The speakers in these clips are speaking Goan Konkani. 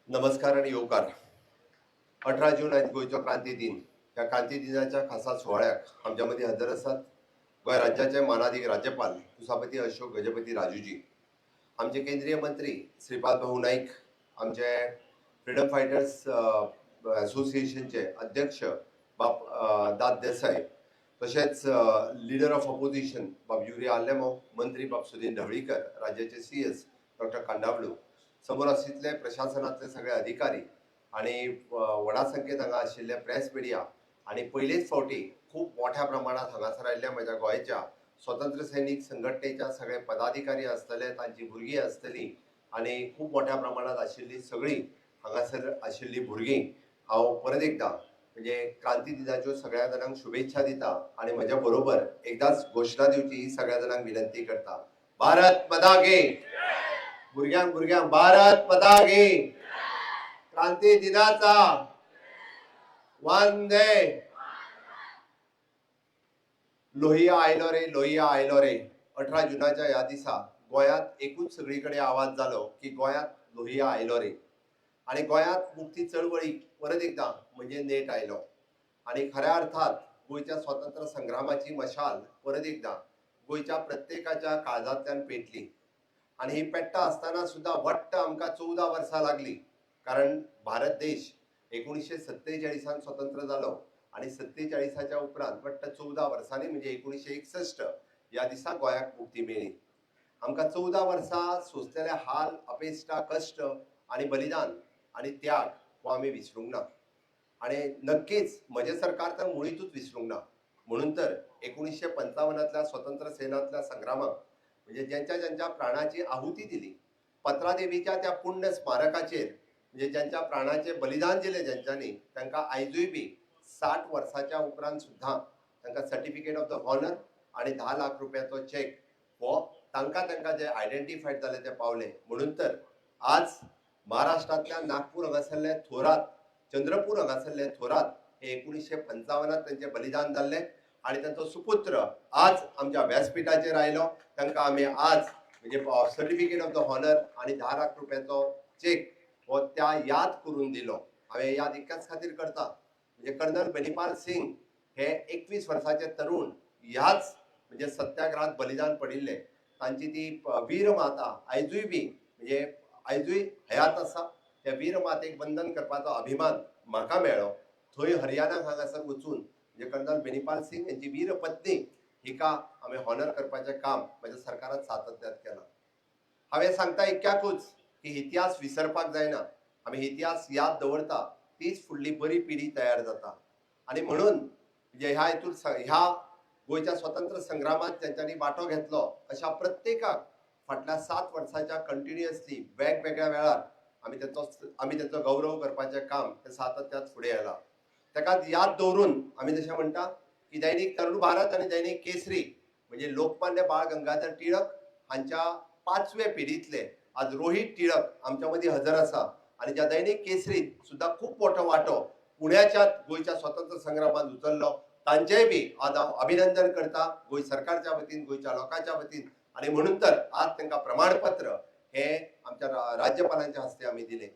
नमस्कार आणि येवकार. 18 जून आयज गोंयचो क्रांती दिन. ह्या क्रांती दिनाच्या खासा सुवाळ्याक आमच्या मदीं हजर आसात गोंय राज्याचे मानादीक राज्यपाल पुसापती अशोक गजपती राजूजी, आमचे केंद्रीय मंत्री श्रीपाद भाऊ नाईक, आमचे फ्रिडम फायटर्स असोसिएशनचे अध्यक्ष बाब दाद देसाय, तशेंच लिडर ऑफ ऑपोजिशन बाब युरी आलेमो, मंत्री बाब सुदीन ढवळीकर, राज्याचे सीएस डॉक्टर कांडावलू, समोर आशिल्ले प्रशासनातले सगळे अधिकारी आणि व्हडा संख्येत हांगा आशिल्ले प्रेस मिडिया आणि पयलेच फावटी खूब मोठ्या प्रमाणात हांगासर आयिल्ल्या म्हज्या गोंयच्या स्वतंत्र सैनीक संघटनेच्या सगळे पदाधिकारी आसतले, तांची भुरगीं आसतलीं आणि खूब मोठ्या प्रमाणात आशिल्ली सगळीं हांगासर आशिल्लीं भुरगीं, हांव परत एकदां म्हणजे क्रांती दिनाच्यो सगळ्या जाणांक शुभेच्छा दिता आणि म्हज्या बरोबर एकदाच घोशणा दिवची ही सगळ्या जाणांक विनंती करता. भारत माता की! भुरग्यांक, भुरग्यांक, भारत माता की! क्रांती दिनाचा! वंदे! लोहिया आयलो रे, लोहिया आयलो रे. 18 जुनाच्या ह्या दिसा गोंयांत एकूच सगळी कडेन आवाज जालो की गोंयांत लोहिया आयलो रे आणि गोंयांत मुक्ती चळवळीक परत एकदां म्हणजे नेट आयलो आणि खऱ्या अर्थात गोंयच्या स्वातंत्र्य संग्रामाची मशाल परत एकदां गोंयच्या प्रत्येकाच्या काळजांतल्यान पेटली. आणि ही पेट्टा आसतना सुद्दां वट्ट आमकां 14 वर्सां लागली, कारण भारत देश 1947 स्वतंत्र जालो आणि 47च्या उपरांत वट्ट 14 वर्सांनी म्हणजे 1961 ह्या दिसा गोंयाक मुक्ती मेळ्ळी. आमकां 14 वर्सां सोंसलेले हाल, अपेश्टा, कश्ट आनी बलिदान आनी त्याग हो आमी विसरूंक ना आणि नक्कीच म्हजें सरकार तर मुळीतूच विसरूंक ना. म्हणून तर 1955तल्या स्वतंत्र सेनातल्या संग्रामाक म्हणजे ज्यांच्या ज्यांच्या प्राणाची आहुती दिली, पत्रादेवीच्या त्या पुण्य स्मारकाचेर म्हणजे ज्यांच्या प्राणाचे बलिदान दिले ज्यांच्यांनी, तांकां आयजूय बी 60 वर्साच्या उपरांत सुद्दां तांकां सर्टिफिकेट ऑफ the honour आणि 10 लाख रुपयाचो चेक हो तांकां तांकां जे आयडेंटिफायड जाले ते पावले. म्हणून तर आज महाराष्ट्रांतल्या नागपूर हांगासरले थोरात, चंद्रपूर हांगासरले थोरात हे 1955त तांचें बलिदान जाल्लें आणि तांचो सुपुत्र आज आमच्या व्यासपीठाचेर आयलो. तांकां आमी आज म्हणजे सर्टिफिकेट ऑफ the honour आणि 10 लाख रुपयाचो चेक हो त्या याद करून दिलो. हांवें याद इतक्याच खातीर करता, म्हणजे कर्नल बेनिपाल सिंग हे 21 वर्साचे तरुण ह्याच म्हणजे सत्याग्रहात बलिदान पडिल्ले. तांची ती वीर माता आयजूय बी म्हणजे आयजूय हयात आसा. त्या वीर मातेक वंदन करपाचो अभिमान म्हाका मेळ्ळो. थंय हरियाणाक हांगासर वचून म्हणजे कर्नल बेनिपाल सिंग यांची वीर पत्नी हिका हांवें हॉनर करपाचें काम म्हज्या सरकारान सातत्यात केलां. हांवें सांगता इतक्याकूच की इतिहास विसरपाक जायना. आमी इतिहास याद दवरता तीच फुडली बरी पिढी तयार जाता. आनी म्हणून म्हणजे ह्या हितून ह्या गोंयच्या स्वतंत्र संग्रामात ज्यांच्यांनी वांटो घेतलो अशा प्रत्येकाक फाटल्या 7 वर्साच्या कंटिन्युअसली वेगवेगळ्या वेळार आमी तांचो गौरव करपाचें काम हें सातत्यात फुडें आयलां. ताका याद दवरून आमी जशें म्हणटा की दैनिक तरुण भारत आनी दैनिक केसरी म्हणजे लोकमान्य बाळ गंगाधर टिळक हांच्या पांचवे पिढीतले आज रोहित टिळक आमच्या मदीं हजर आसा. आनी ज्या दैनिक केसरीत सुद्दां खूब मोठो वांटो पुण्याच्या गोंयच्या स्वतंत्र संग्रामात उचललो, तांचेय बी आज हांव अभिनंदन करता गोंय सरकारच्या वतीन, गोंयच्या लोकांच्या वतीन. आनी म्हणून तर आज तांकां प्रमाणपत्र हे आमच्या राज्यपालांच्या हस्ते आमी दिले.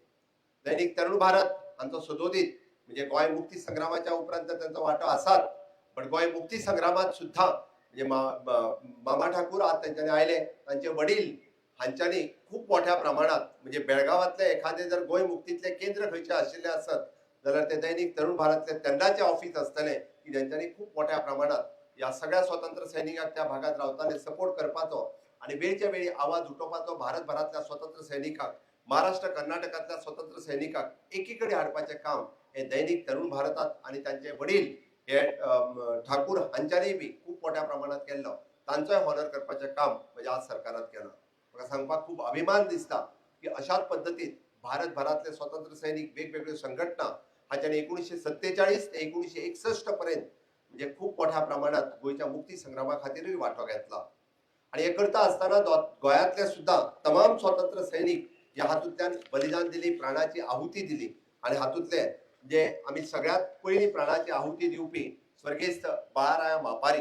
दैनिक तरुण भारत हांचो सदोदीत म्हणजे गोंय मुक्ती संग्रामाच्या उपरांत तर तांचो वांटो आसात, पण गोंय मुक्ती संग्रामात सुद्दां म्हणजे मामा ठाकूर आज तेंच्यांनी आयले. तांचे वडील हांच्यांनी खूब मोठ्या प्रमाणात म्हणजे बेळगांवांतले एखादे जर गोंय मुक्तीतले केंद्र खंयचे आशिल्ले आसत जाल्यार ते दैनिक तरुण भारतले तेन्नाचे ऑफिस आसतलें की ज्यांच्यांनी खूब मोठ्या प्रमाणात ह्या सगळ्या स्वतंत्र सैनिकांक त्या भागात रावताले सपोर्ट करपाचो आणि वेळच्या वेळी आवाज उठोवपाचो, भारतभरातल्या स्वतंत्र सैनिकांक, महाराष्ट्र कर्नाटकातल्या स्वतंत्र सैनिकांक एकीकडे हाडपाचें काम हे दैनिक तरुण भारतात आणि तांचे वडील हे ठाकूर हांच्यांनी बी खूब मोठ्या प्रमाणात केल्लो. तांचोय हॉनर करपाचें काम म्हणजे आज सरकारात केलां. म्हाका सांगपाक खूब अभिमान दिसता की अशाच पद्दतीन भारतभरातले स्वतंत्र सैनिक, वेगवेगळ्यो संघटना हांच्यांनी 1947 ते 1961 पर्यंत म्हणजे खूब मोठ्या प्रमाणात गोंयच्या मुक्ती संग्रामा खातीरूय वांटो घेतला. आणि हे करता आसतना गोंयांतले सुद्दां तमाम स्वतंत्र सैनिक ह्या हातूंतल्यान बलिदान दिली, प्राणाची आहुती दिली. आणि हातूंतले जे आमी सगळ्यात पयलीं प्राणाची आहुती दिवपी स्वर्गेस्त बाळाराया मापारी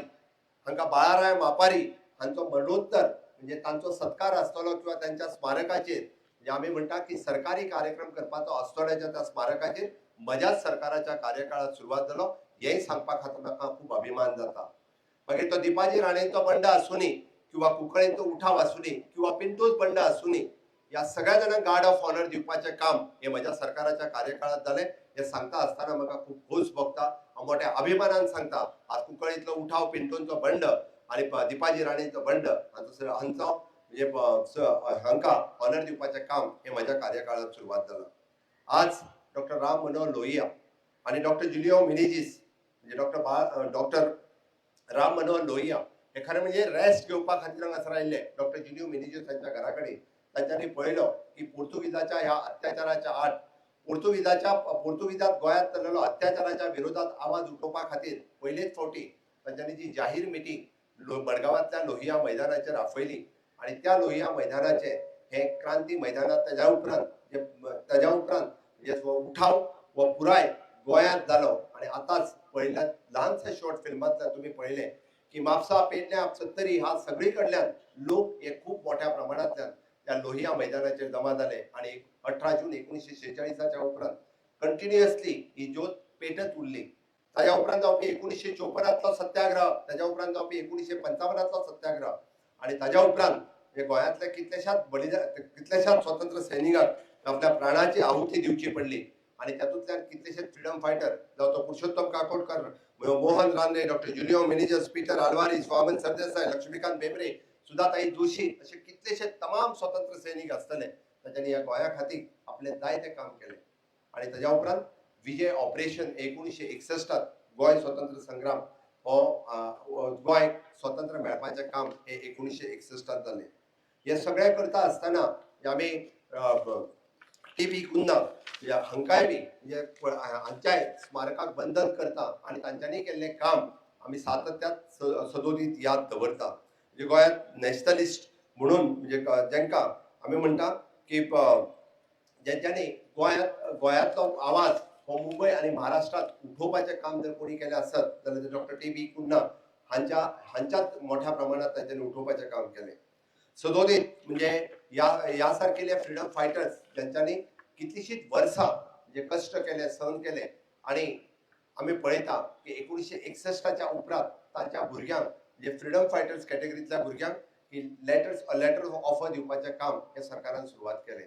हांकां, बाळाराय मापारी हांचो मरणोत्तर म्हणजे तांचो सत्कार आसतलो किंवा तांच्या स्मारकाचेर म्हणजे आमी म्हणटा की सरकारी कार्यक्रम करपाचो अस्नोड्याच्या त्या स्मारकाचेर म्हज्याच सरकाराच्या कार्यकाळात सुरवात जालो, हेंय सांगपा खातीर म्हाका खूब अभिमान जाता. मागीर तो दीपाजी राणेंचो बंड आसुनी किंवा कुंकळेंचो उठाव आसुनी किंवा पिंटोज बंड आसुनी, ह्या सगळ्या जाणांक गार्ड ऑफ ऑनर दिवपाचें काम हें म्हज्या सरकाराच्या कार्यकाळात जालें. हें सांगता आसतना म्हाका खूब खोस भोगता. हांव मोठ्या अभिमानान सांगता, आज कुंकळींतलो उठाव, पिंटोंचो बंड आनी दीपाजी राणेंचो बंड हांचो म्हणजे हांकां ऑनर दिवपाचें काम हें म्हज्या कार्यकाळात सुरवात जालां. आज डॉक्टर राम मनोहर लोहिया आनी डॉक्टर जुलियो मिनेजीस, म्हणजे डॉक्टर राम मनोहर लोहिया हे खरें म्हणजे रेस्ट घेवपा खातीर हांगासर आयिल्ले. डॉक्टर जुलियो मिनेजीस हांच्या घरा कडेन तांच्यांनी पळयलो की पोर्तुगीजाच्या ह्या अत्याचाराच्या आड, पोर्तुगीजात गोंयांत चल्लेलो अत्याचाराच्या विरोधात आवाज उठोवपा खातीर पयलेच फावटी तांच्यांनी जी जाहीर मिटींग मडगांवांतल्या लोहिया मैदानाचेर आपयली आनी त्या लोहिया मैदानाचें हें क्रांती मैदानात ताज्या उपरांत म्हणजे उठाव हो पुराय गोंयांत जालो. आनी आतांच पळयल्या ल्हानशा शॉर्ट फिल्मांतल्यान तुमी पळयलें की म्हापसा, पेडण्या, सत्तरी ह्या सगळी कडल्यान लोक हे खूब मोठ्या प्रमाणांतल्यान त्या लोहिया मैदानाचेर जमा जाले आनी 18 जून 1946च्या उपरांत कंटिन्युअसली ही ज्योत पेटत उरली. ताज्या उपरांत जावपी 1954तलो सत्याग्रह, ताज्या उपरांत जावपी 1955तलो सत्याग्रह आनी ताज्या उपरांत हे गोंयांतल्या कितल्याशाच बलिदान, कितल्याशाच स्वतंत्र सैनिकांक आपल्या प्राणाची आहुती दिवची पडली आनी तातूंतल्यान कितलेशेच फ्रिडम फायटर, जावं तो Purushottam Kakodkar, Mohan Ranade, doctor Julio Menezes, Peter Alvares, Vaman Sardesai, Laxmikant Bhembre, Sudhatai Joshi असे कितलेशे तमाम स्वतंत्र सैनिक आसतले तांच्यांनी ह्या गोंया खातीर आपलें जायतें काम केलें. आनी ताज्या उपरांत विजय ऑपरेशन 1961टात गोंय स्वतंत्र संग्राम हो गोंय स्वतंत्र मेळपाचें काम हें 1961टात जालें. हें सगळें करता आसतना आमी टी बी कुन्हा हांकांय बी म्हणजे हांच्याय स्मारकाक वंदन करता आनी तांच्यांनी केल्लें काम आमी सातत्यात सदोदीत याद दवरता. म्हणजे गोंयांत नॅशनलिस्ट म्हणून म्हणजे जांकां आमी म्हणटा की ज्यांच्यांनी गोंयांतलो आवाज हो मुंबय आनी महाराष्ट्रात उठोवपाचें काम जर कोणी केलें आसत जाल्यार ते डॉक्टर टी बी कुन्हा हांच्याच मोठ्या प्रमाणात तांच्यांनी उठोवपाचें काम केलें. सदोदीत म्हणजे ह्या ह्या सारकेले फ्रिडम फायटर्स ज्यांच्यांनी कितलीशींच वर्सां म्हणजे कश्ट केले, सहन केले आनी आमी पळयता की 1961च्या उपरांत तांच्या भुरग्यांक, म्हणजे फ्रिडम फायटर्स कॅटेगरींतल्या भुरग्यांक ही लेटर ऑफ ऑफर दिवपाचें काम हें सरकारान सुरवात केलें.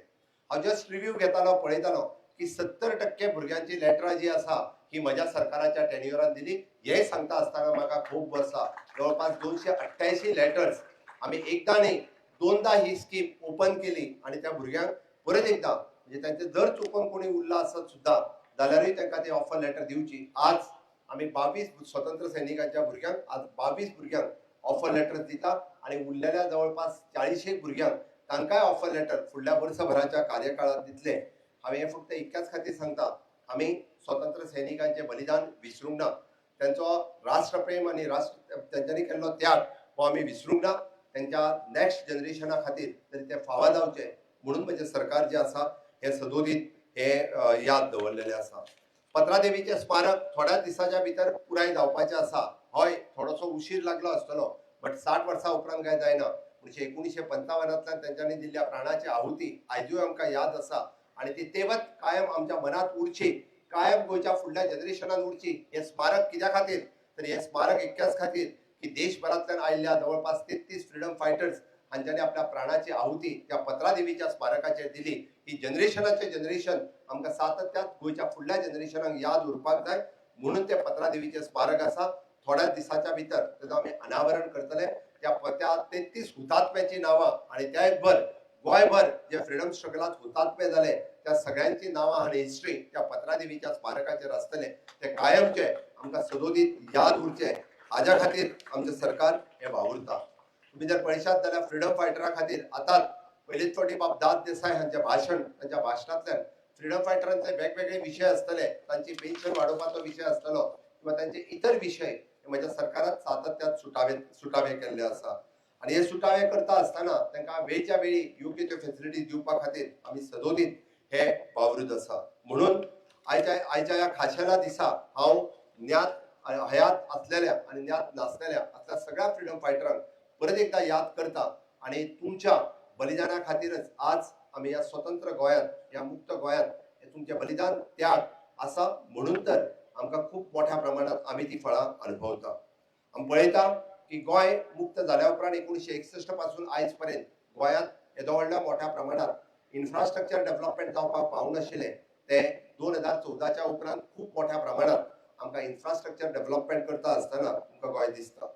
हांव जस्ट रिव्यू घेतालो, पळयतालो की 70% भुरग्यांची लेटरां जी आसा ही म्हज्या सरकाराच्या टेन्युअरान दिली. हें सांगता आसतना म्हाका खूब वर्सां जवळपास 288 लेटर्स आमी एकदां न्ही दोनदा ही स्कीम ओपन केली आनी त्या भुरग्यांक परत एकदां, म्हणजे तांचे जर चुकोन कोणी उरला आसत सुद्दां जाल्यारूय तांकां ती ऑफर लेटर दिवची. आज आमी 22 स्वतंत्र सैनिकांच्या भुरग्यांक, आज 22 भुरग्यांक ऑफर लेटर दिता आनी उरलेल्या जवळपास चाळीशेक भुरग्यांक तांकांय ऑफर लेटर फुडल्या वर्सभराच्या कार्यकाळात दितले. हांवें हें फक्त इतक्याच खातीर सांगता, आमी स्वतंत्र सैनिकांचें बलिदान विसरूंक ना, त्यांचो राष्ट्रप्रेम आनी राष्ट्र तेंच्यांनी केल्लो त्याग हो आमी विसरूंक ना. तेंच्या नेक्स्ट जनरेशना खातीर तरी ते फावा जावचे म्हणून म्हणजे सरकार जे आसा हे सदोदीत हे याद दवरलेलें आसा. पत्रादेवीचें स्मारक थोड्याच दिसाच्या भितर पुराय जावपाचें आसा. हय, थोडोसो उशीर लागलो आसतलो, बट 60 वर्सां उपरांत काय जायना. म्हणजे 1955तल्यान तेंच्यांनी दिल्ल्या प्राणाची आहुती आयजूय आमकां याद आसा आनी ती तेवत कायम आमच्या मनात उरची, कायम गोंयच्या फुडल्या जनरेशनान उरची. हें स्मारक कित्या खातीर? तर हें स्मारक इतक्याच खातीर की देशभरांतल्यान आयिल्ल्या जवळपास 33 फ्रिडम फायटर्स हांच्यांनी आपल्या प्राणाची आहुती त्या पत्रादेवीच्या स्मारकाचेर दिली. ही जनरेशनाचे जनरेशन आमकां सातत्यात गोंयच्या फुडल्या जनरेशनाक याद उरपाक जाय म्हणून ते पत्रादेवीचें स्मारक आसा. थोड्याच दिसाच्या भितर तेजो आमी अनावरण करतले. त्या त्या 33 हुतात्म्याची नांवां आनी त्याच भर गोंयभर जे फ्रिडम स्ट्रगलात हुतात्मे जाले त्या सगळ्यांची नांवां आनी हिस्ट्री त्या पत्रादेवीच्या स्मारकाचेर आसतले. ते कायमचे आमकां सदोदीत याद उरचे हाज्या खातीर आमचें सरकार हें वावुरता. तुमी जर पळयशात जाल्यार फ्रिडम फायटरा खातीर आतांच पयलीच फावटी बाब दाद देसाय हांचें भाशण, तांच्या भाशणांतल्यान फ्रिडम फायटरांचे वेगवेगळे विशय आसतले, तांची पेन्शन वाडोवपाचो विशय आसतलो किंवा तांचे इतर विशय हे म्हज्या सरकारात सातत्यात सुटावे सुटावे केल्ले आसा. आनी हे सुटावे करता आसतना तांकां वेळच्या वेळी योग्य त्यो फेसिलिटीज दिवपा खातीर आमी सदोदीत हे वावरूत आसा. म्हणून आयच्या आयच्या ह्या खाशेल्या दिसा हांव ज्ञात हयात आसलेल्या आनी ज्ञात नासलेल्या असल्या सगळ्या फ्रिडम फायटरांक परत एकदा याद करता आनी तुमच्या बलिदाना खातीरच आज आमी ह्या स्वतंत्र गोंयांत, ह्या मुक्त गोंयांत हे तुमचें बलिदान त्याग आसा म्हणून तर आमकां खूब मोठ्या प्रमाणात आमी ती फळां अनुभवता. आमी पळयता की गोंय मुक्त जाल्या उपरांत 1961 पासून आयज पर्यंत गोंयांत येदो व्हडल्या मोठ्या प्रमाणात इन्फ्रास्ट्रक्चर डेव्हलपमेंट जावपाक पावनाशिल्लें, तें 2014च्या उपरांत खूब मोठ्या प्रमाणात आमकां इन्फ्रास्ट्रक्चर डेव्हलपमेंट करता आसतना तुमकां गोंय दिसता.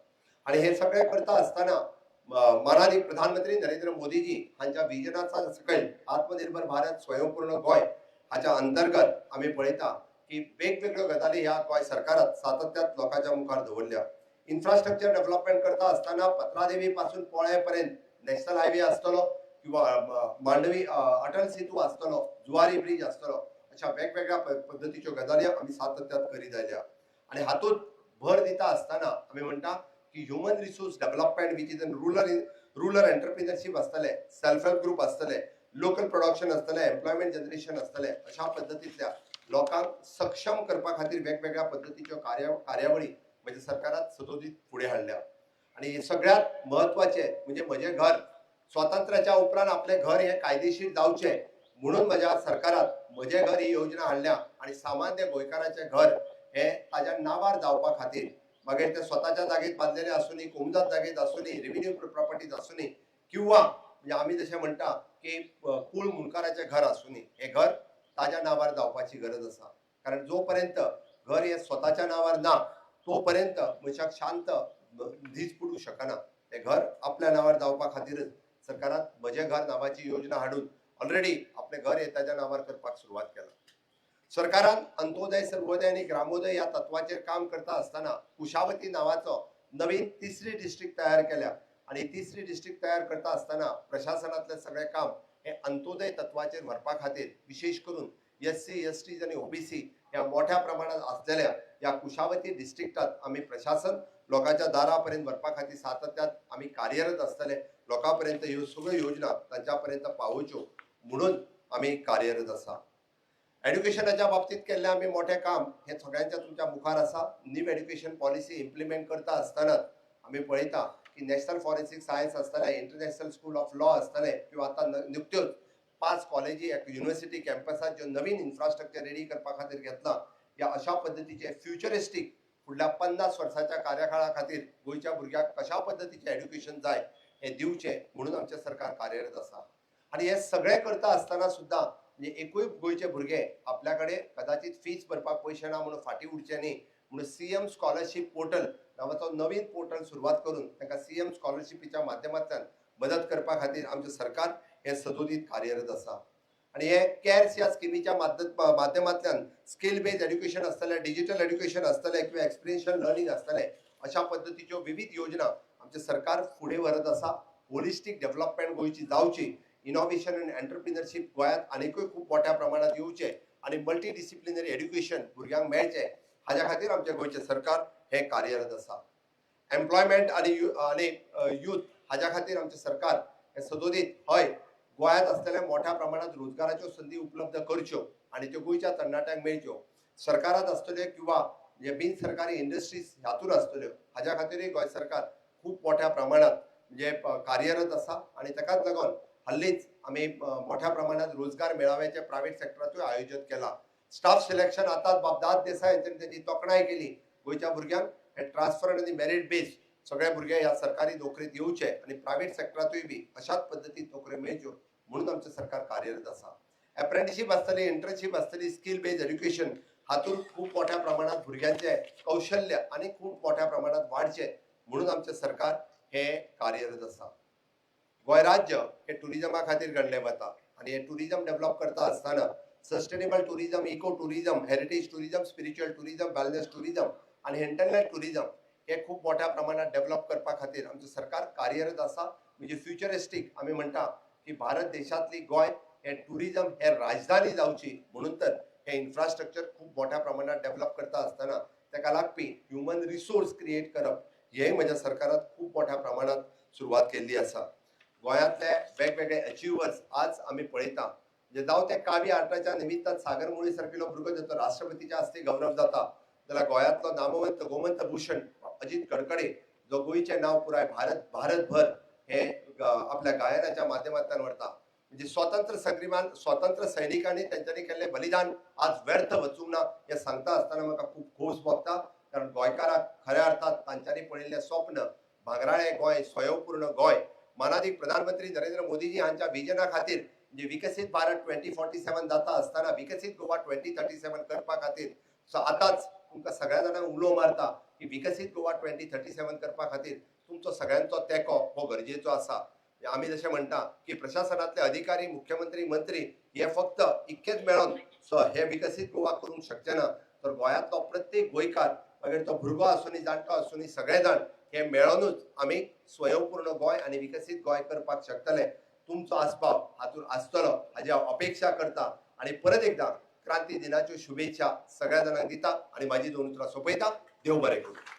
आनी हे सगळें करता आसतना मानादीक प्रधानमंत्री नरेंद्र मोदीजी हांच्या विजनाचा सकयल आत्मनिर्भर भारत स्वयंपूर्ण गोंय हाच्या अंतर्गत आमी पळयता की वेगवेगळ्यो गजाली ह्या गोंय सरकारात सातत्यात लोकांच्या मुखार दवरल्या. इन्फ्रास्ट्रक्चर डेव्हलपमेंट करता आसतना पत्रादेवी पासून पोळे पर्यंत नॅशनल हायवे आसतलो किंवा मांडवी अटल सेतू आसतलो, जुवारी ब्रिज आसतलो, अशा वेगवेगळ्या पद्दतीच्यो गजाली आमी सातत्यात करीत आयल्या. आनी हातूंत भर दिता आसतना आमी म्हणटा की human resource development which is in rural entrepreneurship आसतलें, सेल्फ हेल्प ग्रुप आसतले, लोकल प्रोडक्शन आसतलें, एम्प्लॉयमेंट जनरेशन आसतलें, अशा पद्दतींतल्या लोकांक सक्षम करपा खातीर वेगवेगळ्या पद्दतीच्यो कार्यावळी म्हणजे सरकारात सदोदीत फुडें हाडल्या. आनी सगळ्यांत म्हत्वाचें म्हणजे म्हजें घर, स्वातंत्र्याच्या उपरांत आपलें घर हें कायदेशीर जावचें म्हणून म्हज्या सरकारात म्हजें घर ही योजना हाडल्या आनी सामान्य गोंयकाराचें घर हें ताज्या नांवार जावपा खातीर, मागीर ते स्वताच्या जागेत बांदलेले आसूनी, कोमुनिदाद जागेत आसूनी, रेव्हेन्यू प्रॉपर्टीज आसूनी, किंवा म्हणजे आमी जशें म्हणटा की कूळ मुंडकाराचें घर आसूनी, हें घर ताज्या नांवार जावपाची गरज आसा. कारण जो पर्यंत घर हें स्वताच्या नांवार ना तो पर्यंत मनशाक शांत न्हीद पडूंक शकना. हें घर आपल्या नांवार जावपा खातीरच सरकारान म्हजें घर नांवाची योजना हाडून ऑलरेडी आपलें घर हें ताज्या नांवार करपाक सुरवात केला. सरकारान अंत्योदय, सर्वोदय आनी ग्रामोदय ह्या तत्वाचेर काम करता आसतना कुशावती नांवाचो नवीन तिसरी डिस्ट्रिक्ट तयार केल्या आनी तिसरी डिस्ट्रिक्ट तयार करता आसतना प्रशासनांतलें सगळें काम हें अंत्योदय तत्वाचेर व्हरपा खातीर विशेश करून SC, ST आनी OBC ह्या मोठ्या प्रमाणात आसलेल्या ह्या कुशावती डिस्ट्रिक्टात आमी प्रशासन लोकांच्या दारा पर्यंत व्हरपा खातीर सातत्यात आमी कार्यरत आसतले. लोकां पर्यंत ह्यो सगळ्यो योजना तांच्या पर्यंत पावोवच्यो म्हणून आमी कार्यरत आसा. एड्युकेशनाच्या बाबतीत केल्लें आमी मोठें काम हें सगळ्यांच्या तुमच्या मुखार आसा. न्यू एड्युकेशन पॉलिसी इम्प्लिमेंट करता आसतनाच आमी पळयता की नॅशनल फॉरेन्सीक सायन्स आसतलें, इंटरनॅशनल स्कूल ऑफ लॉ आसतलें, किंवा आतां नुकत्योच 5 कॉलेजी युनिव्हर्सिटी कॅम्पसात ज्यो नवीन इन्फ्रास्ट्रक्चर रेडी करपा खातीर घेतलां, ह्या अशा पद्दतीचे फ्युचरिस्टीक फुडल्या 50 वर्साच्या कार्यकाळा खातीर गोंयच्या भुरग्यांक कशा पद्दतीचें एड्युकेशन जाय हें दिवचें म्हणून आमचें सरकार कार्यरत आसा. आनी हें सगळें करता आसतना सुद्दां म्हणजे एकूय गोंयचे भुरगे आपल्या कडेन कदाचित फीस भरपाक पयशे ना म्हणून फाटीं उरचे न्ही म्हणून CM scholarship portal नांवाचो नवीन पोर्टल सुरवात करून तांकां CM स्कॉलरशिपीच्या माध्यमांतल्यान मदत करपा खातीर आमचें सरकार हें सदोदीत कार्यरत आसा. आनी हे कॅर्स ह्या स्किमीच्या माध्यमांतल्यान स्कील बेज एड्युकेशन आसतलें, डिजिटल एड्युकेशन आसतलें किंवा एक्सपिरियन्शियल लर्निंग आसतलें, अशा पद्दतीच्यो विविध योजना आमचें सरकार फुडें व्हरत आसा. होलिस्टीक डेव्हलपमेंट गोंयची जावची, इनोव्हेशन आनी एंटरप्रिनरशीप गोंयांत आनीकूय खूब मोठ्या प्रमाणात येवचें आनी मल्टी डिसिप्लिनरी एड्युकेशन भुरग्यांक मेळचें हाज्या खातीर आमचें गोंयचें सरकार हें कार्यरत आसा. एम्प्लॉयमेंट आनी यूथ हाज्या खातीर आमचें सरकार हें सदोदीत हय गोंयांत आसतल्या मोठ्या प्रमाणात रोजगाराच्यो संदी उपलब्ध करच्यो आनी त्यो गोंयच्या तरणाट्यांक मेळच्यो. सरकारांत आसतल्यो किंवा जे बिन सरकारी इंडस्ट्रीज हातूंत आसतल्यो हाज्या खातीरूय गोंय सरकार खूब मोठ्या प्रमाणात म्हणजे कार्यरत आसा. आनी ताकाच लागून हल्लीच आमी मोठ्या प्रमाणात रोजगार मेळाव्याचें प्रायवेट सेक्टरांतूय आयोजन केलां. स्टाफ सिलेक्शन आतांच बाब देसाय हांच्यानी तेजी तोखणाय केली. गोंयच्या भुरग्यांक हे ट्रान्सफर आनी मेरीट बेज सगळे भुरगे ह्या सरकारी नोकरेंत येवचे आनी प्रायवेट सेक्टरांतूय बी अशाच पद्दतीन नोकऱ्यो मेळच्यो म्हणून आमचें सरकार कार्यरत आसा. एप्रेंटिशीप आसतली, इंटर्नशीप आसतली, स्कील बेज एड्युकेशन हातूंत खूब मोठ्या प्रमाणात भुरग्यांचें कौशल्य आनी खूब मोठ्या प्रमाणात वाडचें म्हणून आमचें सरकार हें कार्यरत आसा. गोंय राज्य हें ट्युरिजमा खातीर गणलें वता आनी हें ट्युरिजम डेव्हलप करता आसतना sustainable tourism, eco tourism, heritage tourism, spiritual tourism, wellness tourism आनी इंटरनॅट ट्युरिजम हे खूब मोठ्या प्रमाणात डेव्हलप करपा खातीर आमचें सरकार कार्यरत आसा. म्हणजे फ्युचरिस्टीक आमी म्हणटा की भारत देशांतली गोंय हे ट्युरिजम हे राजधानी जावची म्हणून तर हे इन्फ्रास्ट्रक्चर खूब मोठ्या प्रमाणात डेव्हलप करता आसतना ताका लागपी ह्युमन रिसोर्स क्रिएट करप हेंय म्हज्या सरकारात खूब मोठ्या प्रमाणात सुरवात केल्ली आसा. गोंयांतले वेगवेगळे अचिव्हर्स आज आमी पळयता, म्हणजे जावं ते कावी आर्टाच्या निमित्तान सागर मुळी सारकिलो भुरगो जाचो राष्ट्रपतीच्या हस्ते गौरव जाता, जाल्यार गोंयांतलो नामवंत गोमंत भूषण अजित कडकडे जो गोंयचें नांव पुराय भारतभर हे आपल्या गायनाच्या माध्यमांतल्यान व्हरता. म्हणजे म्हणजे स्वातंत्र्य संग्रामान स्वातंत्र्य सैनिकांनी तेंच्यांनी केल्लें बलिदान आज व्यर्थ वचूंक ना हें सांगता आसतना म्हाका खूब खोस भोगता. कारण गोंयकाराक खऱ्या अर्थात तांच्यांनी पळयल्लें स्वप्न भांगराळें गोंय, स्वयंपूर्ण गोंय, मानादीक प्रधानमंत्री नरेंद्र मोदीजी हांच्या विजना खातीर म्हणजे विकसीत भारत 2047 जाता आसतना विकसीत गोवा 2037 करपा खातीर सो आतांच तुमकां सगळ्या जाणांक उलो मारता की विकसीत गोवा 2037 करपा खातीर तुमचो सगळ्यांचो तेंको हो गरजेचो आसा. आमी जशें म्हणटा की प्रशासनांतले अधिकारी, मुख्यमंत्री, मंत्री हे फक्त इतकेच मेळोन सो हे विकसीत गोवा करूंक शकचे ना, तर गोंयांतलो प्रत्येक गोंयकार, मागीर तो भुरगो आसुनी, जाणटो आसुनी, सगळे जाण हे मेळोनूच आमी स्वयंपूर्ण गोंय आनी विकसीत गोंय करपाक शकतले. तुमचो आस्पाव हातूंत आसतलो हाजी हांव अपेक्षा करता आनी परत एकदां क्रांती दिनाच्यो शुभेच्छा सगळ्या जाणांक दिता आनी म्हाजी दोन उतरां सोंपयता. देव बरें करूं.